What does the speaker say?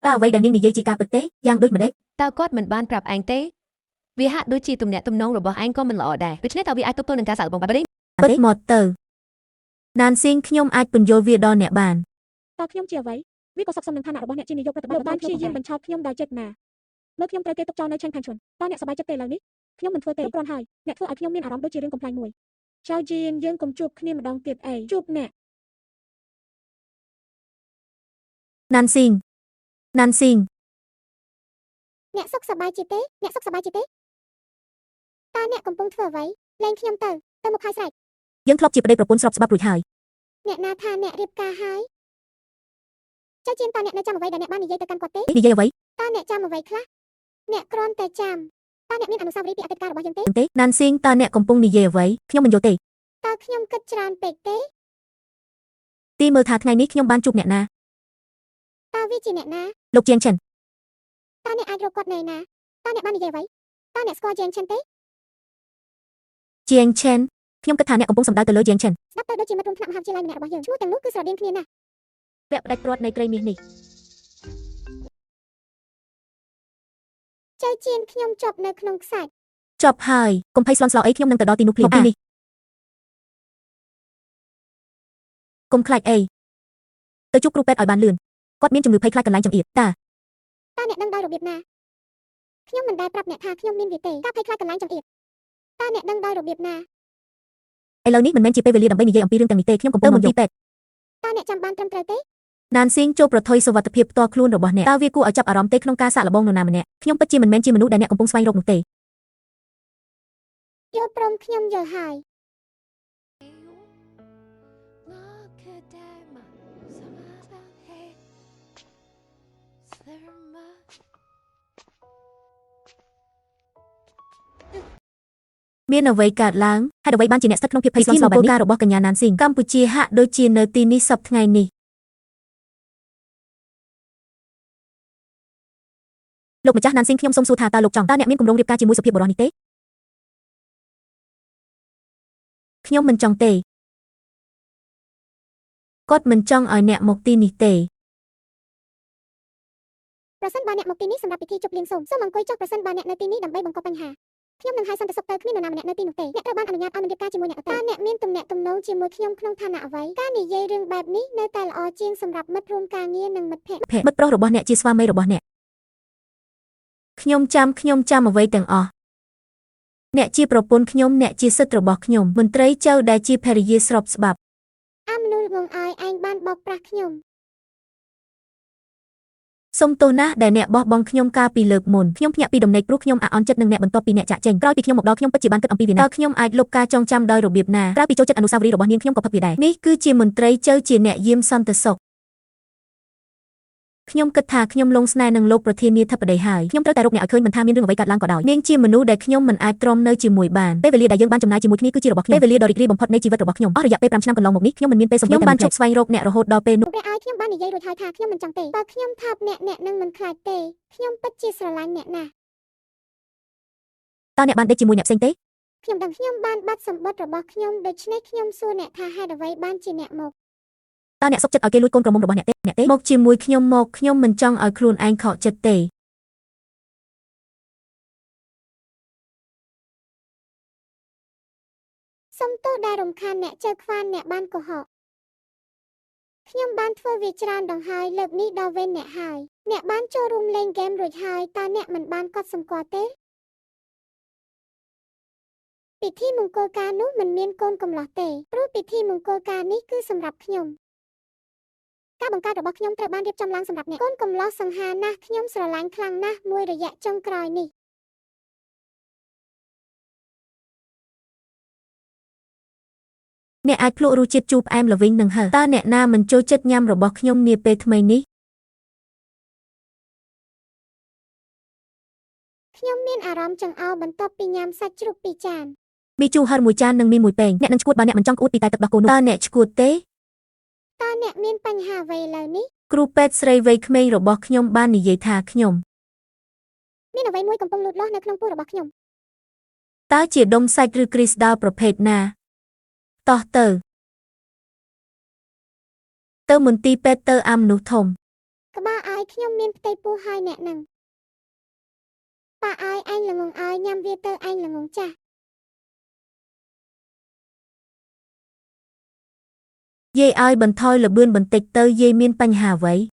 តើអ្វីដែលនាងនិយាយជាការពិតទេយ៉ាងដូចម្តេច តើគាត់មិនបានប្រាប់ឯងទេវាហាក់ដូចជាទំនាក់ទំនងរបស់ឯងក៏មិនល្អដែរដូច្នេះតើវាអាចទប់ទល់នឹងការសាកល្បងបានទេ ពិតមកទៅណានស៊ីងខ្ញុំអាចពន្យល់វាដល់អ្នកបាន តើខ្ញុំជាអ្វីវាក៏ស័ក្តិសមនឹងឋានៈរបស់អ្នកជានាយកប្រតិបត្តិលោកបានព្យាយាមបញ្ឆោតខ្ញុំដោយចេតនាមើលខ្ញុំត្រូវគេទុកចោលនៅឆេងផានឈុនតើអ្នកសប្បាយចិត្តទេឥឡូវនេះខ្ញុំមិនធ្វើទេគ្រប់គ្រាន់ហើយអ្នកធ្វើឲ្យខ្ញុំមានអារម្មណ៍ដូចជារឿងកំប្លែងមួយចៅជីនយើងកុំជួបគ្នាម្ដងទៀតអីជួបអ្នក ណានស៊ីងណានស៊ីង អ្នកសុខសប្បាយជាទេអ្នកសុខសប្បាយជាទេតើអ្នកកំពុងធ្វើអ្វីលែងខ្ញុំទៅទៅមុខហើយស្រេច យើងធ្លាប់ជាប្តីប្រពន្ធស្របច្បាប់រួចហើយ អ្នកណាថាអ្នករៀបការហើយចៅជានតើអ្នកនៅចាំអ្វីដែលអ្នកបាននិយាយទៅកាន់គាត់ទេ និយាយអ្វី តើអ្នកចាំអ្វីខ្លះអ្នកគ្រាន់តែចាំតើអ្នកមានអនុស្សាវរីយ៍ពីអតីតកាលរបស់យើងទេ ទេណានស៊ីងតើអ្នកកំពុងនិយាយអ្វីខ្ញុំមិនយល់ទេ តើខ្ញុំគិតច្រើនពេកទេ ទីមើលថាថ្ងៃនេះខ្ញុំបានជួបអ្នកណា តើវាជាអ្នកណា លោកជាងឈិន តើអ្នកអាចរកគាត់នៅណាតើអ្នកបាននិយាយអ្វីតើអ្នកស្គាល់ជាងឈិនទេ ជាងឈិនខ្ញុំគិតថាអ្នកកំពុងសំដៅទៅលើជាងឈិន ស្ដាប់ទៅដូចជាមិត្តរួមថ្នាក់មហាវិទ្យាល័យម្នាក់របស់យើងឈ្មោះទាំងនោះគឺស្រដៀងគ្នាណាស់ វគ្គផ្ដាច់ព្រាត់នៃត្រីមាសនេះ ចៅជានខ្ញុំជាប់នៅក្នុងខ្សាច់ ចប់ហើយកុំភ័យស្លន់ស្លោអីខ្ញុំនឹងទៅដល់ទីនោះភ្លាមទីនេះកុំខ្លាចអីទៅជួបគ្រូពេទ្យឲ្យបានលឿនគាត់មានជំងឺភ័យខ្លាចកន្លែងចង្អៀតតា តើអ្នកដឹងដោយរបៀបណាខ្ញុំមិនដែលប្រាប់អ្នកថាខ្ញុំមានវាទេការភ័យខ្លាចកន្លែងចង្អៀតតើអ្នកដឹងដោយរបៀបណា ឥឡូវនេះមិនមែនជាពេលវេលាដើម្បីនិយាយអំពីរឿងទាំងនេះទេខ្ញុំកំពុងមន្ទីរពេទ្យ តើអ្នកចាំបានត្រឹមត្រូវទេ ណានស៊ីងចូលប្រថុយសុវត្ថិភាពផ្ទាល់ខ្លួនរបស់អ្នកតើវាគួរឲ្យចាប់អារម្មណ៍ទេក្នុងការសាកល្បងនរណាម្នាក់ខ្ញុំពិតជាមិនមែនជាមនុស្សដែលអ្នកកំពុងស្វែងរកនោះទេ យល់ព្រមខ្ញុំយល់ហើយ មានអ្វីកើតឡើងហេតុអ្វីបានជាអ្នកស្ថិតក្នុងភាពភ័យស្លន់ស្លោបែបនេះការរបស់កញ្ញាណានស៊ីងកម្ពុជាហាក់ដូចជានៅទីនេះសប្តាហ៍ថ្ងៃនេះលោកម្ចាស់ណានស៊ីងខ្ញុំសូមសួរថាតើលោកចង់តើអ្នកមានគម្រោងរៀបការជាមួយសុភាពបុរសនេះទេខ្ញុំមិនចង់ទេគាត់មិនចង់ឲ្យអ្នកមកទីនេះទេ ប្រសិនបើអ្នកមកទីនេះសម្រាប់ពិធីជប់លៀងសូមសូមអង្គុយចុះប្រសិនបើអ្នកនៅទីនេះដើម្បីបង្កបញ្ហាខ្ញុំនឹងហៅសន្តិសុខទៅគ្មាននរណាម្នាក់នៅទីនោះទេអ្នកត្រូវបានអនុញ្ញាតឲ្យមិនរៀបការជាមួយអ្នកដទៃតើអ្នកមានទំនាក់ទំនងជាមួយខ្ញុំក្នុងឋានៈអ្វីការនិយាយរឿងបែបនេះនៅតែល្អជាងសម្រាប់មិត្តរួមការងារនិងមិត្តភក្តិ ភមិត្តប្រុសរបស់អ្នកជាស្វាមីរបស់អ្នកខ្ញុំចាំខ្ញុំចាំអ្វីទាំងអស់អ្នកជាប្រពន្ធខ្ញុំអ្នកជាសិទ្ធិរបស់ខ្ញុំមន្ត្រីចៅដែលជាភរិយាស្របច្បាប់ អាមនុលងងឲ្យឯងបានបោកប្រាស់ខ្ញុំ សូមទោសណាស់ដែលអ្នកបោះបង់ខ្ញុំកាលពីលើកមុនខ្ញុំភ្ញាក់ពីដំណេកព្រោះខ្ញុំអាក់អន់ចិត្តនឹងអ្នកបន្ទាប់ពីអ្នកចាកចេញក្រោយពីខ្ញុំមកដល់ខ្ញុំពិតជាបានគិតអំពីវាណាស់តើខ្ញុំអាចលុបការចងចាំដោយរបៀបណាក្រៅពីចូលចិត្តអនុស្សាវរីយ៍របស់នាងខ្ញុំក៏ផឹកវាដែរនេះគឺជាមន្ត្រីចៅជាអ្នកយាមសន្តិសុខខ្ញុំគិតថាខ្ញុំលងស្នេហ៍នឹងលោកប្រធានាធិបតីហើយខ្ញុំត្រូវតែរកអ្នកឲ្យឃើញមិនថាមានរឿងអ្វីកើតឡើងក៏ដោយនាងជាមនុស្សដែលខ្ញុំមិនអាចទ្រាំនៅជាមួយបានពេលវេលាដែលយើងបានចំណាយជាមួយគ្នាគឺជារបស់ខ្ញុំពេលវេលាដ៏រីករាយបំផុតនៃជីវិតរបស់ខ្ញុំអស់រយៈពេល5ឆ្នាំកន្លងមកនេះខ្ញុំមិនមានពេលសូម្បីតែខ្ញុំបានជប់ស្វែងរកអ្នករហូតដល់ពេលនោះ ព្រះឲ្យខ្ញុំបាននិយាយរួចហើយថាខ្ញុំមិនចង់ទេបើខ្ញុំថប់អ្នកអ្នកនឹងមិនខ្លាចទេខ្ញុំពិតជាស្រឡាញ់អ្នកណាស់ តើអ្នកបានដេកជាមួយអ្នកផ្សេងទេ ខ្ញុំដឹងខ្ញុំបានបាត់សម្បត្តិរបស់ខ្ញុំដូច្នេះខ្ញុំសួរអ្នកថាហេតុអ្វីបានជាអ្នកមក តើអ្នកសុខចិត្តឲ្យគេលួចកូនក្រមុំរបស់អ្នកទេអ្នកទេមកជាមួយខ្ញុំមកខ្ញុំមិនចង់ឲ្យខ្លួនឯងខកចិត្តទេ សុំទោសដែលរំខានអ្នកជើខ្វានអ្នកបានកុហកខ្ញុំបានធ្វើវាច្រើនដងហើយលើកនេះដល់វេនអ្នកហើយអ្នកបានចូលរួមលេងហ្គេមរួចហើយតើអ្នកមិនបានកត់សម្គាល់ទេពិធីមង្គលការនោះមិនមានកូនកំឡោះទេព្រោះពិធីមង្គលការនេះគឺសម្រាប់ខ្ញុំការបង្កើតរបស់ខ្ញុំត្រូវបានរៀបចំឡើងសម្រាប់អ្នកកូនកំឡោះសង្ហាណាស់ខ្ញុំស្រឡាញ់ខ្លាំងណាស់មួយរយៈចុងក្រោយនេះ អ្នកអាចភ្លក្សរសជាតិជូរផ្អែមល្វីងនឹងហឹរតើអ្នកណាមិនចូលចិត្តញ៉ាំរបស់ខ្ញុំនាពេលថ្មីនេះ ខ្ញុំមានអារម្មណ៍ចង្អោរបន្ទាប់ពីញ៉ាំសាច់ជ្រូកពីរចាន មីជូរហឹរមួយចាននិងមីមួយពែងអ្នកនឹងឆ្កួតបើអ្នកមិនចង់ក្អួតពីតែទឹកដោះគោនោះតើអ្នកឆ្កួតទេ តើអ្នកមានបញ្ហាអ្វីឥឡូវនេះ គ្រូពេទ្យស្រីវ័យក្មេងរបស់ខ្ញុំបាននិយាយថាខ្ញុំ មានអ្វីមួយកំពុងលូតលាស់នៅក្នុងពោះរបស់ខ្ញុំ តើជាដុំសាច់ឬគ្រីស្ដាល់ប្រភេទណាតោះទៅទៅមន្ទីរពេទ្យទៅអាមនុស្សធំ ក្បាលឲ្យខ្ញុំមានផ្ទៃពោះហើយអ្នកនឹងប៉ាឲ្យឯងល្ងងឲ្យញ៉ាំវាទៅឯងល្ងងចាស់ យាយឲ្យបន្ថយល្បឿនបន្តិចទៅយាយមានបញ្ហាអ្វី?